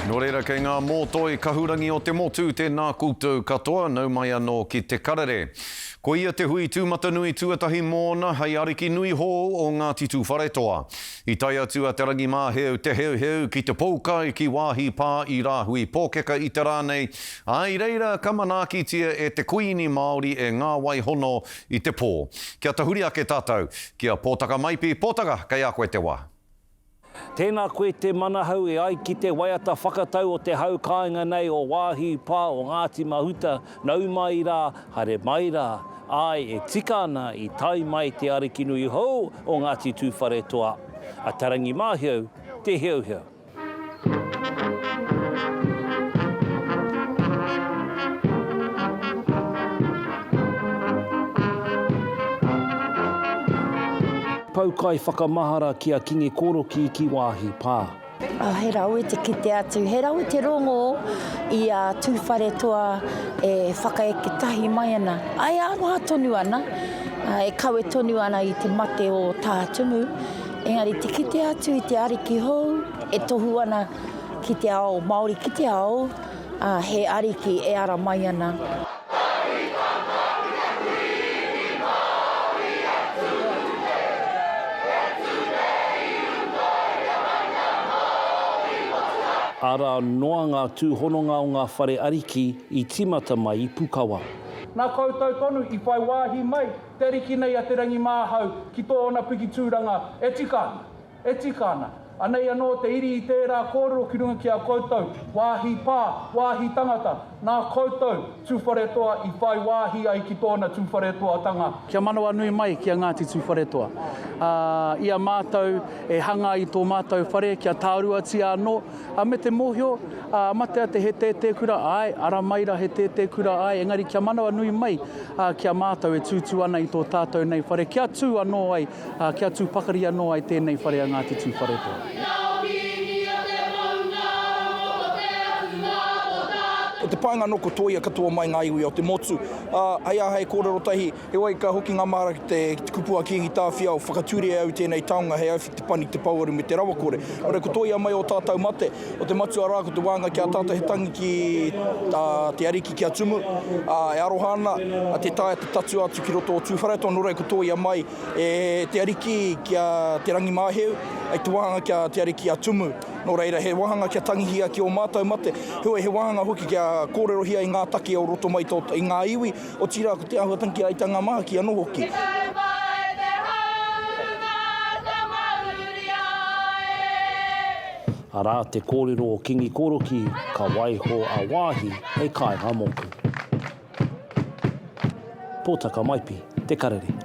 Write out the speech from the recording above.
Nō reira, kei ngā mōtoi kahurangi o te motu, tēnā koutou katoa, nau mai anō ki Te Karere. Ko ia te hui tūmatanui tuatahi mōna hei ariki nui hou o Ngāti Tūwharetoa. I tae atu a Te Rangimāheu Te Heuheu ki te poukai ki Wāhi Pā i Rāhui Pōkeka i te rā nei, ā, i reira ka manaakitia e te Kuīni Māori e Ngāwai Hono i te pō. Kia tahuri ake tātou ki a Pōtaka Maipi. Pōtaka, kei a koe te wā. Tēnā koe te manahau e ai ki te waiata whakatau o te hau kāinga nei o Wāhi Pā o Ngāti Mahuta, nau mai rā, haere mai rā, āe e tika ana i tae mai te Arikinui hou o Ngāti Tūwharetoa, a Tarangi Māheu Te Heuheu. Poukai whakamahara ki a Kingi Koroki ki Waahi Pā. Oh, he rawe te kite atu, he rawe te rongo i a Tūwharetoa e whakaeke tahi mai ana. Ai aroha tonu ana, e kawe tonu ana i te mate o Tā Tumu, engari te kite atu i te ariki hou e tohu ana ki te ao Māori, ki te ao, ā, he ariki e ara mai ana. Arā noa ngā tūhononga o ngā whare ariki i tīmata mai i Pukawa. Nā koutou tonu i whai wāhi mai te ariki nei a Te Rangimāhau ki tōna piki tūranga e tika ana. E tika ana. Anei anō te iri i tērā kōrero ki runga ki a koutou, wāhi pā, wāhi tangata, nā koutou Tūwharetoa i whai wāhi ai ki tōna Tūwharetoatanga. Kia manawanui mai ki a Ngāti Tūwharetoa. Ā, i a mātou e hanga i tō mātou whare kia tāruatia anō, ā, me te mōhio, ā, matea te he tētēkura, āe, ara mai rā he tētēkura, āe, engari kia manawanui mai, ā, ki a mātou e tūtū ana i tō tātou nei whare, kia tū anō ai, Ā, kia tū pakari anō ai tēnei whare a Ngāti Tūwharetoa. Ko te painga anō ko tōia katoa mai ngā iwi o te motu, ā, hei aha hei kōrero tahi, heoi ka hoki ngā mahara ki te, ki te kupu a Kīngi Tāwhiao, whakatūria e au tēnei taonga hei awhi te pani, te pouaru me te rawakore. Nō reira, ko tōia mai ō tātou mate, o te matua rā ko te wānga ki a tātou he tangi ki tā te ariki ki a Tumu, ā, e aroha ana, ā, tē taea te tatū atu ki roto o Tūwharetoa, nō reira ko tōia mai E te Ariki ki a Te Rangimāheu, i te wāhanga ki a Te Ariki a Tumu. Nō reira, he wāhanga kia tangihia ki ō mātou mate, heoi he wāhanga hoki kia kōrerohia i ngā take o roto mai i ngā iwi, otirā ko te āhuatanga ki a Aitanga Māhaki anō hoki. Arā te kōrero o Kingi Koroki ka waiho a Waahi hei kāinga mōku. Pōtaka Maipi, Te Karere.